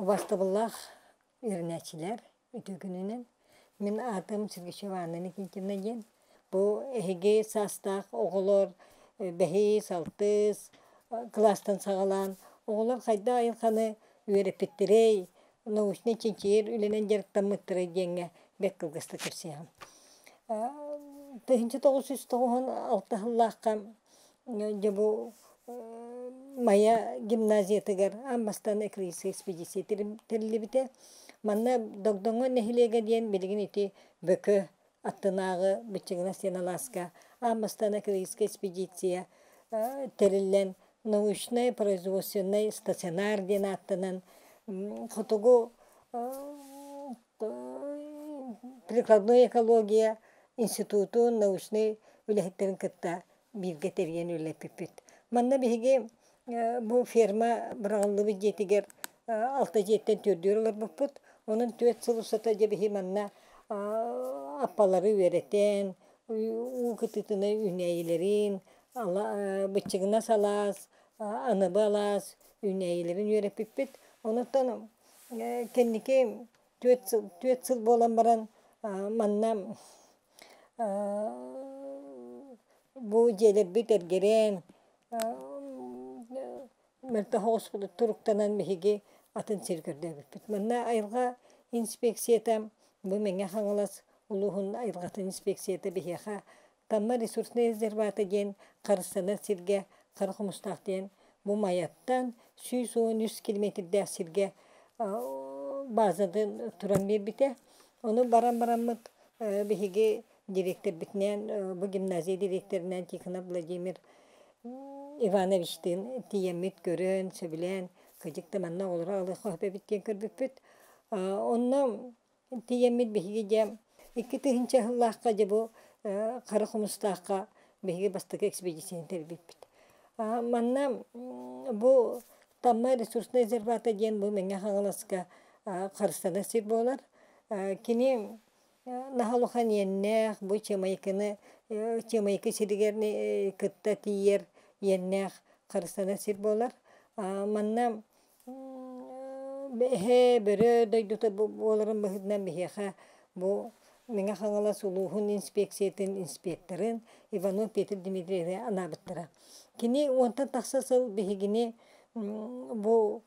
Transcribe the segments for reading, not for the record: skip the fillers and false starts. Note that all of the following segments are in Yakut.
Убастабыллаах үөрэнээччилэр, үтүө күнүнэн. Мин аатым Сергучева Анна Никитина диэн. Бу эһиги саастаах оҕолор бэһис, алтыс кылаастан саҕалаан оҕолор хайдах айылҕаны үөрэппиттэрэй, научнай чинчийэр үлэнэн дьарыктаммыттарай диэҥҥэ бэрт кылгастык кэпсиэҕим. 1996 сыллаахха Дьэ бу Майа гимназиятыгар аан бастаан экологическай экспедиция тэриллибитэ. Манна Догдоҥо нэһилиэгэ диэн билигин ити Бөкө аттынааҕы Быччыгына диэн алааска аан бастаан экологическай экспедиция тэриллэн научнай производственнай стационар диэн ааттанан хотугу прикладной экология институтун научнай үлэһиттэрин кытта бииргэ тэрийэн үлэлэппиппит. Манна биһиги бу ферма быраҕыллыбыт дьиэтигэр алта дьиэттэн түөрдүүр олорбуппут. Онон 4 сыл устата дьэ биһи манна аппалары үөрэтэн, уу кытыытына үүнээйилэрин, быччыгынас алаас, аныбы алаас үүнээйилэрин үөрэппиппит. Онуттан кэнники 4 сыл буолан баран манна Бу дьиэлэрбит эргэрэн, мөлтөх оҕус туруктанан биһиги атын сир көрдөөбүппүт. Манна айылҕа инспекцията бу Мэҥэ Хаҥалас улууһун айылҕатын инспекцията биһиэхэ Тамма ресурснай резервата диэн харыстанар сиргэ Хара Хомустаах диэн бу Майаттан 113 километрдээх сиргэ базатын туран биэрбитэ. Ону баран бараммыт биһиги дириэктэрбитинээн, бу гимназия дириэктэринээн Тихонов Владимир Ивановичтыын тиийэммит көрөн, сөбүлээн, кырдьык да манна оҕолору аҕалыахха сөп эбит диэн көрбүппүт. Онно тиийэммит биһиги дьэ 2000 сыллаахха дьэ бу Хара Хомустаахха биһиги бастакы экспедицияны тэрийбиппит. Манна бу Тамма ресурснай резервата диэн бу Мэҥэ Хаҥаласка харыстанар сир буолар. Кини наһаа улахан иэннээх, бу Чыамайыкыны Чыамайыкы сиригэр кытта тиийэр иэннээх харыстанар сир буолар. Манна эһэ, бөрө дойдута буоларын быһыытынан биһиэхэ бу Мэҥэ Хаҥалас улууһун инспекциятын инспекторын Иванов Петр Дмитриевы анаабыттара. Кини уонтан тахса сыл биһигини бу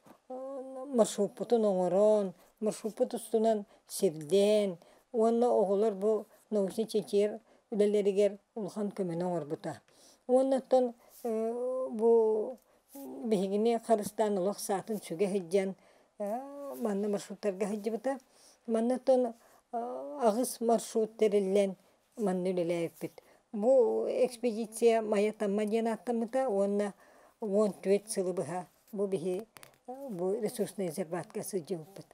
маршруппутун оҥорон, маршруппут устунан сирдээн уонна оҕолор бу научнай-чинчийэр үлэлэригэр улахан көмөнү оҥорбута. Уонна оттон бу биһигини харыстаан олох саатын сүгэ сылдьан манна маршруттарга сылдьыбыта. Манна оттон аҕыс маршрут тэриллэн манна үлэлээбиппит. Бу экспедиция Майа Тамма диэн ааттаммыта уонна 14 сылы быһа бу биһи бу ресурснай резерватка сылдьыбыппыт.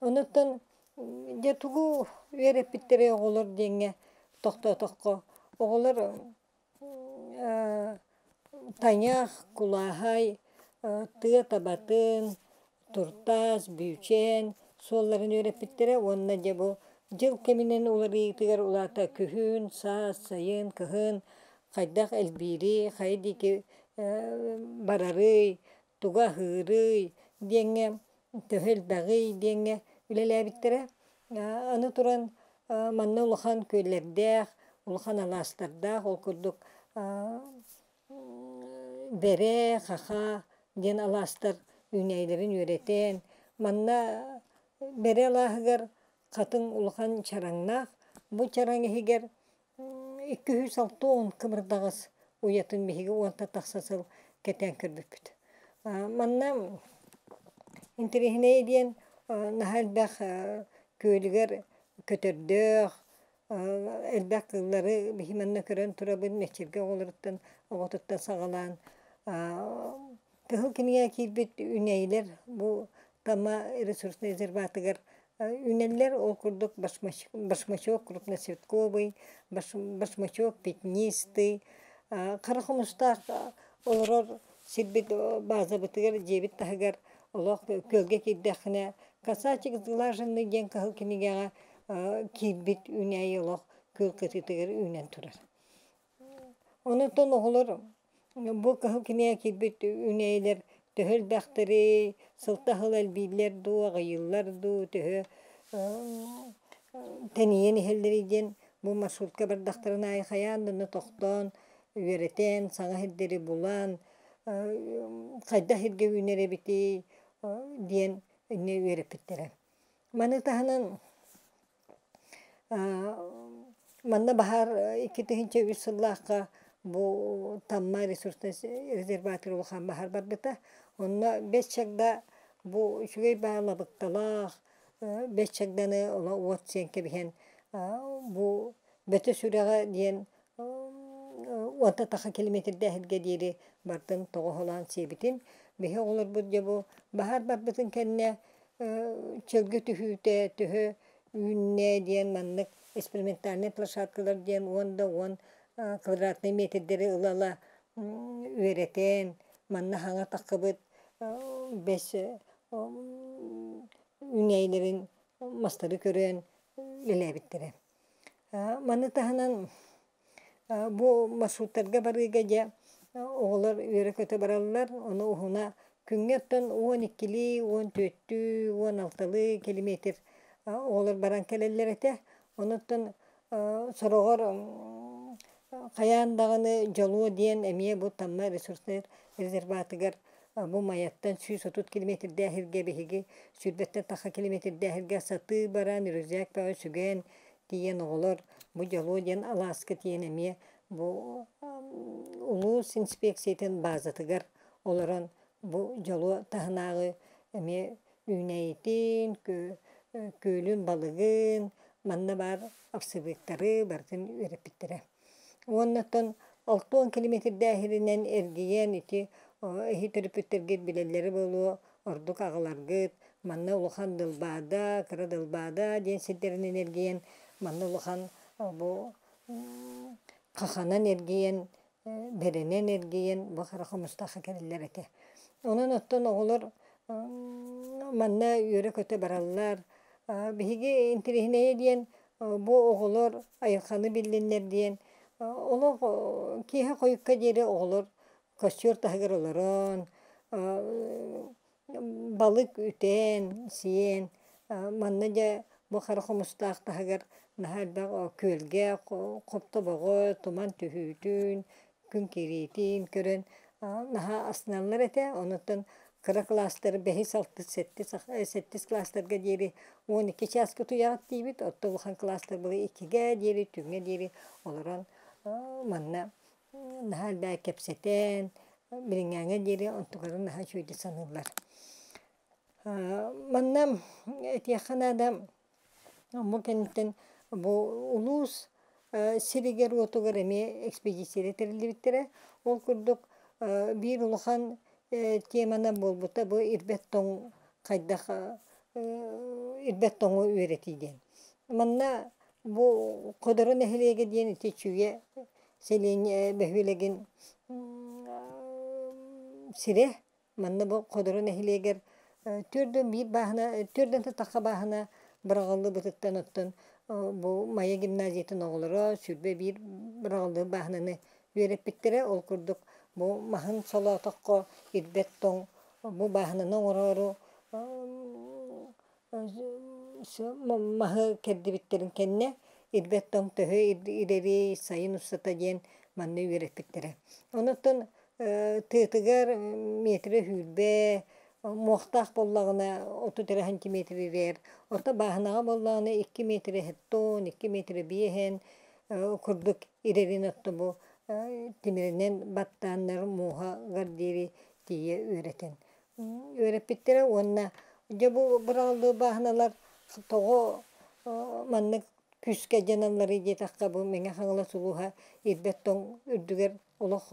Онуттан дьэ тугу үөрэппиттэрэй оҕолор диэҥҥэ тохтоотоххо оҕолор тайах, кулааһай, тыа табатын, туртас, бүүчээн суолларын үөрэппиттэрэ уонна дьэ бу дьыл кэминэн уларыйыытыгар улаата күһүн, саас, сайын, кыһын хайдах элбиирий, хайа диэки барарый, тугу аһыырый диэҥҥэ төһө элбэҕий диэҥҥэ үлэлээбиттэрэ. Аны туран манна улахан күөллэрдээх, улахан алаастардаах, ол курдук Бэрэ, Хаха диэн алаастар үүнээйилэрин үөрэтэн, манна Бэрэ алааһыгар хатыҥ улахан чараҥнаах. Бу чараҥ иһигэр 260 кымырдаҕас уйатын биһиги уонтан тахса сыл кэтээн көрбүппүт. Манна интэриэһинэйэ диэн наһаа элбэх күөлүгэр көтөрдөөх, элбэх кыыллары биһи манна көрөн турабын мэччиргэ оҕолоруттан оҕотуттан саҕалаан кыһыл кинигэ киирбит үүнээйилэр бу Тама ресурснай резерватыгар үүнэллэр. Ол курдук башмачок крупноцветковый, башмачок пятнистый, хара хомустаах олорор сирбит базабытыгар дьиэбит таһыгар олох күөлгэ киирдэххинэ касачик сглаженный диэн кыһыл кинигэҕэ киирбит үүнээйи олох күөл кытыытыгар үүнэн турар. Онон оҕолор бу кыһыл кинигэ киирбит үүнээйилэр Төһө элбэхтэрий, сылта сыл элбииллэр дуу, аҕыйыыллар дуу, төһө тэнийэн иһэллэрий диэн бу маршрутка бардахтарын аайы хайаан да тохтоон, үөрэтэн, саҥа сирдэри булан, хайдах сиргэ үүнэр эбитий диэн инньэ үөрэппиттэрэ. Маны таһынан Манна баһаар 2003 сыллаахха бу Тамма ресурснай резерватор улахан баһаар барбыта. Онно бэс чагда бу үчүгэй баҕа лабыкталаах бэс чагданы уот сиэн кэбиһэн бу Бөтө сүрэҕэ диэн уонта таха километрдээһиргэ диэри бардын тоҕо холоон сиэбитин. Биһи оҕолорбут дьэ бу баһаар барбытын кэннэ чөлгө түһүүтэ төһө үүннэ диэн маннык экспериментальнай площадкалар диэн уон да уон квадратнай метрдэри ыла-ыла үөрэтэн манна хаҥа таххыбыт бэс үүнээйилэрин мастары көрөн үлэлээбиттэрэ. Маны таһынан Бу маршруттарга барыыга дьэ оҕолор үөрэ-көтө бараллар, ону уһуна күҥҥэ оттон 12-лии, 14-түү, 16-лыы километр оҕолор баран кэлэллэр этэ. Онуттан сороҕор хайаан даҕаны дьолуо диэн эмиэ бу Тамма ресурснай резерватыгар бу Майаттан 130 километрдээх сиргэ биһиги сүүрбэттэн тахса километрдээх сиргэ сатыы баран рюкзак бөҕө сүгэн тиийэн оҕолор бу дьолуо диэн алааска тиийэн эмиэ бу улуус инспекциятын базатыгар олорон бу дьолуо таһынааҕы эмиэ үүнээйитин, күөлүн, балыгын, манна баар овцебыктары барытын үөрэппиттэрэ. Уонна оттон 60 километрдээһиринэн эргийэн ити эһи төрөппүттэргит билэллэрэ буолуо, ордук аҕаларгыт манна улахан Дылбаада, кыра Дылбаада диэн сирдэринэн эргийэн манна улахан бу хаханан эргийэн, бэрэнэн эргийэн бу хара хомустаахха кэлэллэр этэ. Онон оттон оҕолор манна үөрэ-көтө бараллар. Биһиги интэриэһинэйэ диэн бу оҕолор айылҕаны биллиннэр диэн олох киэһэ хойукка диэри оҕолор костер таһыгар олорон балык үтэн, сиэн манна дьэ бу хара хомустаах таһыгар наһаа элбэх күөлгэ хоптобоҕо, туман түһүүтүн, күн киириитин көрөн наһаа астыналлар этэ. Онуттан кыра кылаастар бэһис, алтыс, сэттис, сэттис кылаастарга диэри 12 чааска утуйаҕыт диибит. Оттон улахан кылаастар былы иккигэ диэри, түүҥҥэ диэри олорон манна наһаа элбэх кэпсэтэн, билиҥҥээҥҥэ диэри онтуларын наһаа үчүгэйдик саныыллар. Манна этиэххэ наада, бу кэнниттэн бу улуус сиригэр-уотугар эмиэ экспедициялар тэриллибиттэрэ. Ол курдук биир улахан теманан буолбута бу ирбэт тоҥ хайдах ирбэт тоҥу үөрэтии диэн. Манна бу Ходоро нэһилиэгэ диэн ити Чүүйэ сэлиэнньэ бөһүөлэгин сирэ. Манна бу Ходоро нэһилиэгэр 41 бааһына, 4 тахха бааһына быраҕыллыбытыттан оттон бу Майа гимназиятын оҕолоро 21 быраҕыллыбыт бааһынаны үөрэппиттэрэ. Ол курдук бу маһын солоотоххо ирбэт тоҥ бу бааһынаны оҥороору маһы кэрдибиттэрин кэннэ ирбэт тоҥ төһө ирэрий сайын устата диэн манна үөрэппиттэрэ. Онуттан тыатыгар метрэ сүүрбэ, муохтаах буоллаҕына 30 эрэ сантиметр ирэр, ото бааһынаҕа буоллаҕына 2 метрэ хеттон, 2 метрэ биэһэн курдук ирэрин отто бу тимиринэн баттааннар муоһагар диэри тиийэ үөрэтэн үөрэппиттэрэ уонна дьэ бу быраҕыллыы бааһыналар тоҕо маннык күүскэ дьаналларый диэтэххэ бу Мэҥэ Хаҥалас улууһа ирбэт тоҥ үрдүгэр олох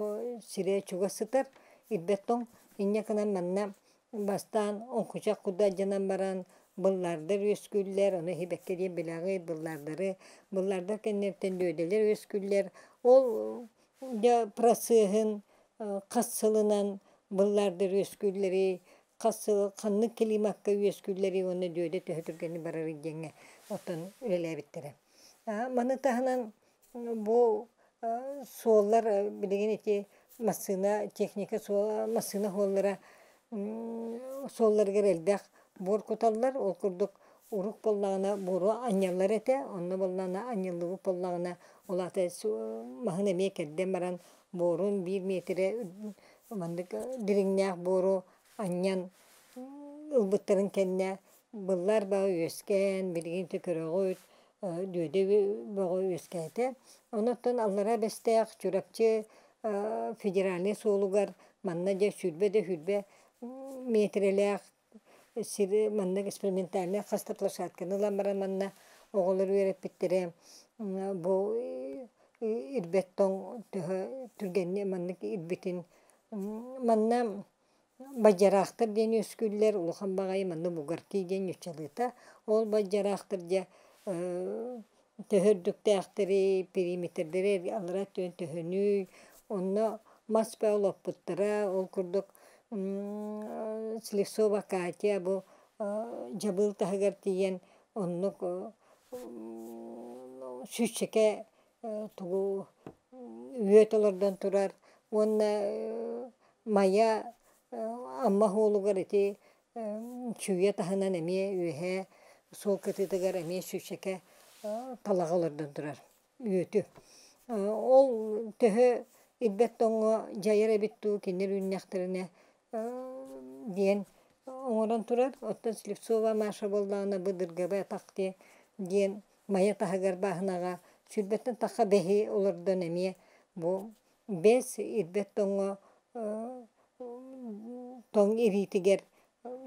сирэ чугас сытар ирбэт тоҥ инньэ гынан манна бастаан оҥкучах курдат дьанан баран быллаардар үөскүүллэр ону иһибэккэ диэн билэҕит быллаардары быллаардар кэнниттэн дүөдэлэр үөскүүллэр ол дьэ процеһын хас сылынан быллаардар үөскүүллэрий, хас сыл ханнык климакка үөскүүллэрий уонна дүөдэ төһө түргэнник барарый диэҥҥэ оттон үлэлээбиттэрэ. Маны таһынан бу суоллар билигин ити массыына техника суола массыына суоллара суолларыгар элбэх буор куталлар. Ол курдук урук буоллаҕына буору анньаллар этэ. Онно буоллаҕына анньыллыбыт буоллаҕына ол аата маһын эмиэ кэрдэн баран буорун биир миэтэрэ маннык дириҥнээх буору анньан ылбыттарын кэннэ быллар баҕа үөскээн билигин те көрөҕүт дүөдэ бөҕө үөскээтэ. Онон Аллараа Бэстээх Чурапчы федеральнай суолугар манна дьэ сүүрбэ да сүүрбэ миэтэрэлээх сири маннык экспериментальнай хас да площадканы ылан баран манна оҕолор үөрэппиттэрэ бу ирбэт тоҥ төһө түргэнник маннык ирбитин манна Бадьараахтар диэн үөскүүллэр, улахан баҕайы манна бугартыы диэн нууччалыыта. Ол бадьараахтар дьэ төһө үрдүктээхтэрий, периметрдэри аллара өттүнэн төһөнүй, онно мас бөҕө олоппуттара, ол курдук Слепцова Катя бу дьабыыл таһыгар тиийэн оннук сүүсчэкэ тугу үөт олордон турар уонна Майа Амма уолугар ити Чүүйэ таһынан эмиэ үөһээ суол кытыытыгар эмиэ сүүсчэкэ талаҕа олордон турар үөтү. Ол төһө ирбэт тоҥҥо дьайар эбит дуу кинилэр үүннэхтэринэ диэн оҥорон турар. Оттон Слепцова Маша буоллаҕына бу Дыргабай атах диэн Майа таһыгар бааһынаҕа сүүрбэттэн тахса бэһи олордон эмиэ бу бэс ирбэт тоҥҥо тоҥ ириитигэр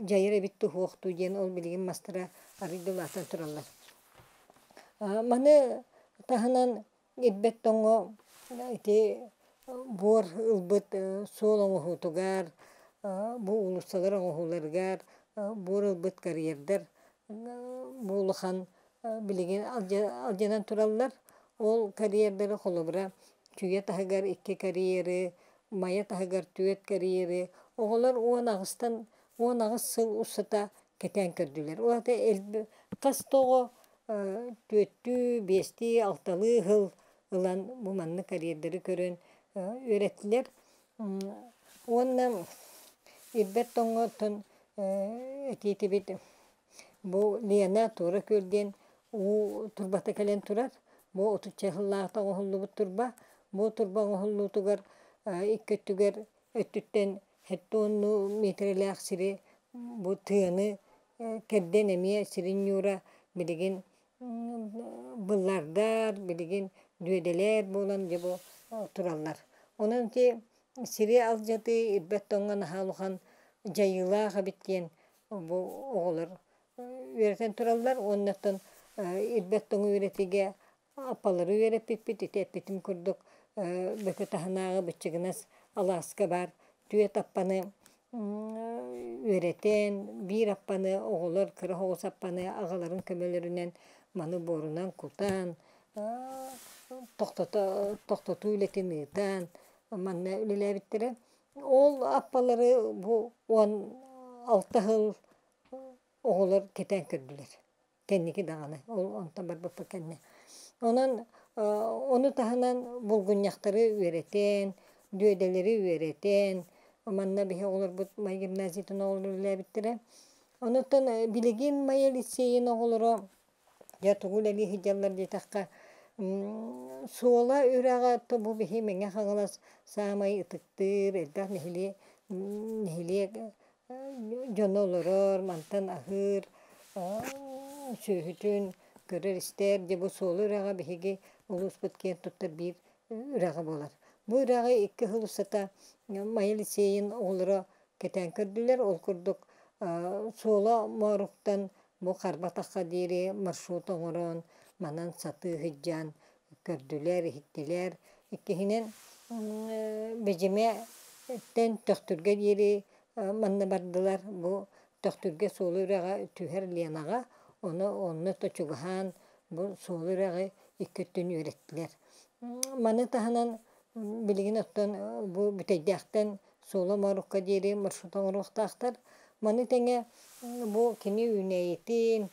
дьайар эбит туһуохтуу диэн ол билигин мастара арыый да улаатан тураллар. Маны таһынан ирбэт тоҥҥо ити буор ылбыт суол оҥоһуутугар, бу уулуссалар оҥоһууларыгар буор ылбыт карьердар бу улахан билигин алдьанан тураллар. Ол карьердары холобура Чүүйэ таһыгар икки карьеры, Майа таһыгар түөрт карьеры оҕолор уон аҕыстан 18 сыл устата кэтээн көрдүлэр. Ол аата хас да оҕо түөртүү, биэстии, алталыы сыл ылан бу маннык карьердары көрөн үөрэттилэр. Уонна ирбэт тоҥҥоттон этиитибит бу Лена Туора Күөл диэн уу турбата кэлэн турар. Бу отучча сыллааҕыта оҥоһуллубут турба. Бу турба оҥоһуллуутугар икки өттүгэр өттүттэн сэттэ уоннуу миэтэрэлээх сири бу тыаны кэрдэн эмиэ сирин ньуура билигин быллардар, билигин дүөдэлэр буолан дьэ бу тураллар. Онон ити сири алдьатыы ирбэт тоҥҥо наһаа улахан дьайыылаах эбит диэн бу оҕолор үөрэтэн тураллар уонна оттон ирбэт тоҥу үөрэтиигэ аппалары үөрэппиппит ити эппитим курдук Бөкө таһынааҕы быччыгынас алааска баар түөрт аппаны үөрэтэн биир аппаны оҕолор кыра оҕус аппаны аҕаларын көмөлөрүнэн маны буорунан кутан тохтото тохтотуу үлэтин ыытан манна үлэлээбиттэрэ. Ол аппалары бу 16 сыл оҕолор кэтээн көрдүлэр. Кэнники даҕаны, ол онтон барбыппыт кэннэ. Онон ону таһынан булгунньахтары үөрэтэн, дүөдэлэри үөрэтэн, манна биһи оҕолорбут Майа гимназиятын оҕолоро үлэлээбиттэрэ. Онуттан билигин Майа лицейин оҕолоро дьэ тугу үлэлии сылдьаллар диэтэххэ, Суола үрэҕэ бу биһи Мэҥэ Хаҥалас саамай ытыктыыр элбэх нэһилиэк нэһилиэк дьоно олорор, мантан аһыыр, сүөһүтүн көрөр-истэр. Дьэ бу Суола үрэҕэ биһиги улууспут киэн туттар биир үрэҕэ буолар. Бу үрэҕи икки сыл устата Майа лицейин оҕолоро кэтээн көрдүлэр. Ол курдук Суола Мооруктан бу Харбатахха диэри маршрут оҥорон, манан сатыы сылдьан көрдүлэр, иһиттилэр. Иккиһинэн, Бэдьимэттэн Төхтүргэ диэри манна бардылар. Бу Төхтүргэ Суолу үрэҕэ түһэр Ленаҕа, ону онно то чугаһаан бу Суолу үрэҕи икки өттүн үөрэттилэр. Маны таһынан билигин оттон бу Бүтэйдээхтэн Суола Моорукка диэри маршрут оҥоруохтаахтар. Маны тэҥэ бу кини үүнээйитин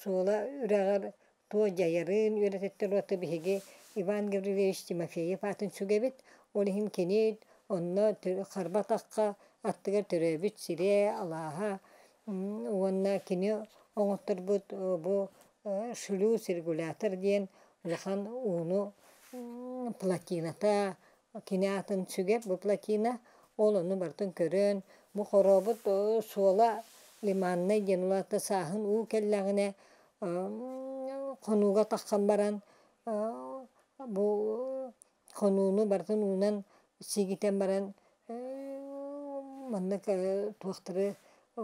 Суола үрэҕэр туох дьайарын үөрэтэттэр уонна биһиги Иван Гаврильевич Тимофеев аатын сүгэбит. Ол иһин кини онно харба атахха аттыгар төрөөбүт сирэ, алааһа уонна кини оҥотторбут бу шлюз регулятор диэн улахан ууну плотината кини аатын сүгэр бу плотина. Ол ону барытын көрөн, бу хорообут суола лиманнай диэн улаата сааһын уу кэллэҕинэ хонууга тахсан баран бу хонууну барытын уунан сигитэн баран маннык туохтары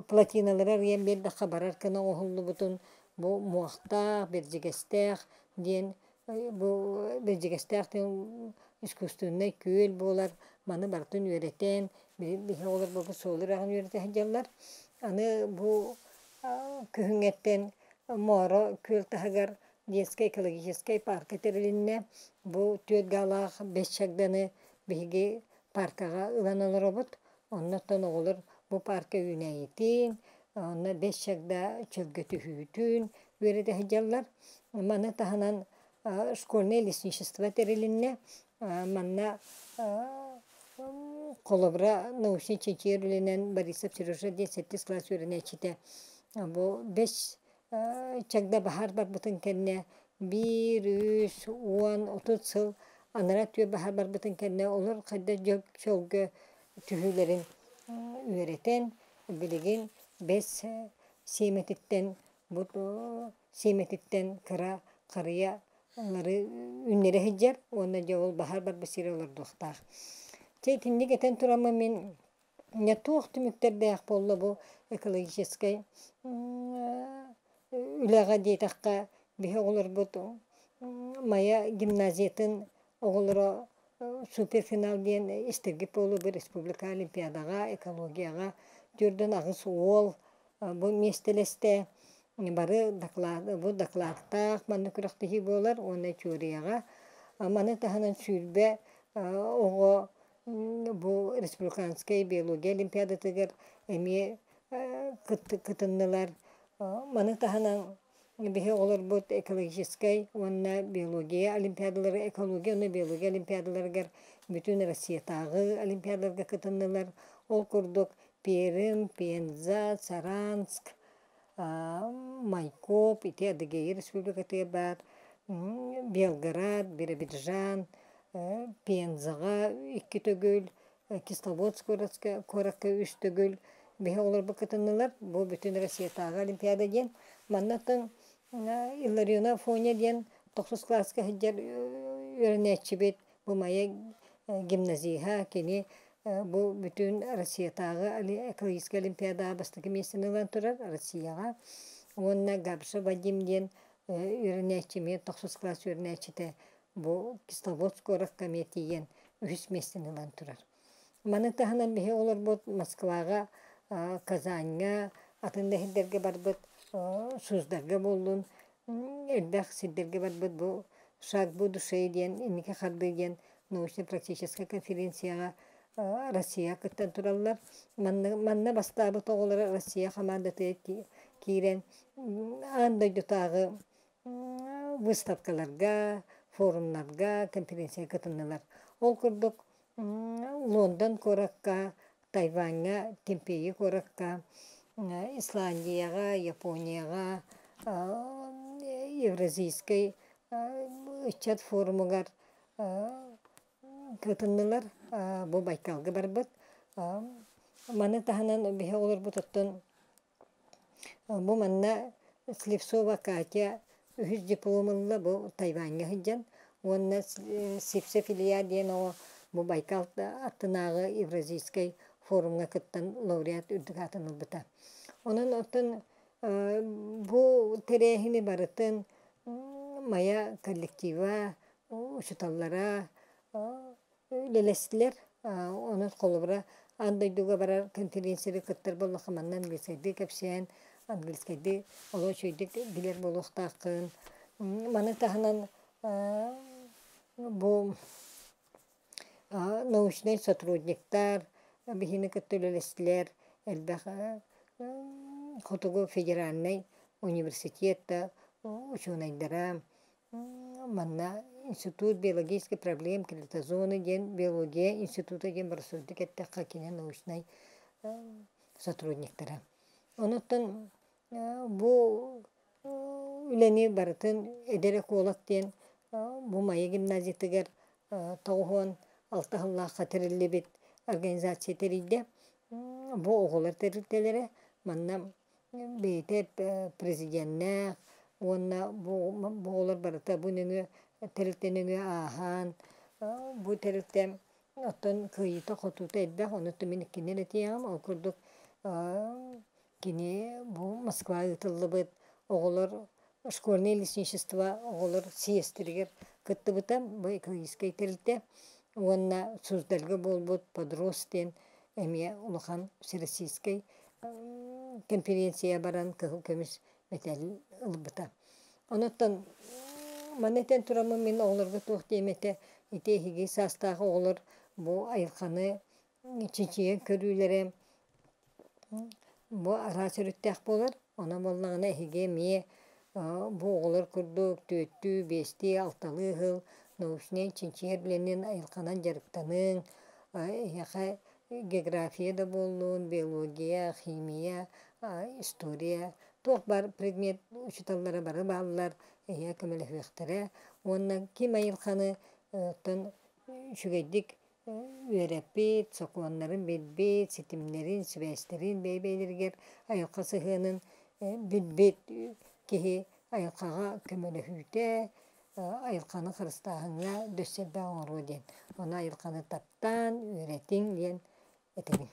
плотиналары арыйан биэрдэххэ барар гына оҥоһуллубутун бу муохтаах, бэрдьигэстээх диэн бу бэрдьигэстээх диэн искусственнай күөл буолар. Маны барытын үөрэтэн биһи оҕолорбут суолу үрэҕин үөрэтэ сылдьаллар. Аны бу күһүҥҥэттэн Моро күөл таһыгар детскай экологическай парка тэрилиннэ. Бу түөрт гаалаах бэс чагданы биһиги паркаҕа ылан олоробут. Оннуттан оҕолор бу парка үүнээйитин, онно бэс чагда чөлгө түһүүтүн үөрэтэ сылдьаллар. Маны таһынан школьное лесничество тэрилиннэ. Манна холобура научнай чинчийэр үлэнэн Борисов Сережа диэн сэттис кылаас үөрэнээччитэ бу бэс чагда баһаар барбытын кэннэ биир, үс, уон, отут сыл анараа өттүгэр баһаар барбытын кэннэ олор хайдах дьол-чолго түһүүлэрин үөрэтэн билигин бэс сиэмэтиттэн бу сиэмэтиттэн кыра харыйа ылары үүннэрэ сылдьар уонна дьэ ол баһаар барбыт сири олордуохтаах. Чэ итинник этэн тураммын мин дьэ туох түмүктэрдээх буолла бу экологическай үлэҕэ диэтэххэ биһи оҕолорбут Майа гимназиятын оҕолоро суперфинал диэн истэргит буолуо бу республика олимпиадаҕа экологияҕа төрдүн аҕыс уол бу миэстэлэстэ бары доклад бу докладтаах манна күрэхтэһии буолар уонна теорияҕа маны таһынан сүүрбэ оҕо бу республиканскай биология олимпиадатыгар эмиэ кытыннылар. Маны таһынан биһи оҕолорбут экологическай уонна биология олимпиадалары экология уонна биология олимпиадаларыгар бүтүн Россиятааҕы олимпиадаларга кытыннылар. Ол курдук Пермь, Пенза, Саранск, Майкоп, ити Адыгея республикатыгар баар, Белгород, Биробиджан, Пензаҕа икки төгүл, Кисловодск куоракка үс төгүл биһи оҕолорбут кытыннылар. Бу бүтүн Россиятааҕы олимпиада диэн. Маннаттан Илларионов Афоня диэн тохсус кылааска сылдьар үөрэнээччибит бу Майа гимназиһа кини бу бүтүн Россиятааҕы экологическай олимпиадаҕа бастакы миэстэни ылан турар Россияҕа. Уонна Габышев Вадим диэн үөрэнээччи эмиэ тохсус кылаас үөрэнээччитэ бу Кисловодск куоракка эмиэ тиийэн үһүс миэстэни ылан турар. Маны таһынан биһи олорбут Москваҕа, Казаньҥа, атын да сирдэргэ барбыт, Суздальга буоллун, элбэх сирдэргэ барбыт бу «Шаг будущее» диэн инники хардыы диэн научно-практическай конференцияҕа Россия кыттан тураллар. Манна, манна бастаабыт оҕолоро Россия хамаандатыгар киирэн аан дойдутааҕы выставкаларга, форумнарга, конференцияга кытыннылар. Ол курдук Лондон куоракка, Тайваньҥа, Тимпеи куоракка, Исландияҕа, Японияҕа, Евразийскай ыччат форумугар кытыннылар. Бу Байкалга барбыт. Маны таһынан биһи оҕолорбут оттон Бу манна Слепцова Катя үһүс диплом ылла бу Тайваньҥа сылдьан уонна Сивцев Илья диэн оҕо бу Байкал аттынааҕы Евразийскай форумҥа кыттан лауреат үрдүк аатын ылбыта. Онон оттон бу тэрээһини барытын Майа коллектива, учууталлара үлэлэстилэр. Онон холобура аан дойдуга барар конференцияны кыттар буоллахха манна английскайдыы кэпсээн, английскайдыы олох үчүгэйдик билэр буолуохтааххын. Маны таһынан бу научнай сотрудниктар биһини кытта үлэлэстилэр, элбэх Хотугу федеральнай университет да учуонайдара Манна Институт биологических проблем криптозоны диэн биология института диэн боростуойдук эттэххэ кини научнай сотрудниктара. Онуттан бу үлэни барытын эдэр эколог диэн бу Майа гимназиятыгар 96 сыллаахха тэриллибит организация тэрийдэ. Бу оҕолор тэрилтэлэрэ манна бэйэтэ президеннээх уонна бу оҕолор барыта бу нөҥүө тэрилтэ нөҥүө ааһан бу тэрилтэ оттон кыайыыта-хотуута элбэх, ону мин иккинэн этиэҕим. Ол курдук кини бу Москва ыытыллыбыт оҕолор школьное лесничество оҕолор съезтэригэр кыттыбыта, бу экологическай тэрилтэ уонна Суздальга буолбут «Подрос» диэн эмиэ улахан всероссийскай конференция баран кыһыл көмүс мэтээл ылбыта. Онуттан маны этэн тураммын мин оҕолорго туох диэм этэ, ити эһиги саастаах оҕолор бу айылҕаны чинчийэн көрүүлэрэ бу араас өрүттээх буолар. Онон буоллаҕына эһиги эмиэ бу оҕолор курдук түөртүү, биэстии, алталыы сыл научнай чинчийэр үлэнэн айылҕанан дьарыктаныҥ, эһиэхэ география да буоллун, биология, химия, история туох баар предмет учууталлара бары бааллар, эһиэхэ көмөлөһүөхтэрэ уонна ким айылҕаны оттон үчүгэйдик үөрэппит, сокуоннарын билбит, ситимнэрин, сибээстэрин бэйэ-бэйэлэригэр айылҕа сыһыанын билбит киһи айылҕаҕа көмөлөһүүтэ, айылҕаны харыстааһыҥҥа дөссө элбэх оҥоруо диэн. Ону айылҕаны таптаан, үөрэтиҥ диэн этэбин.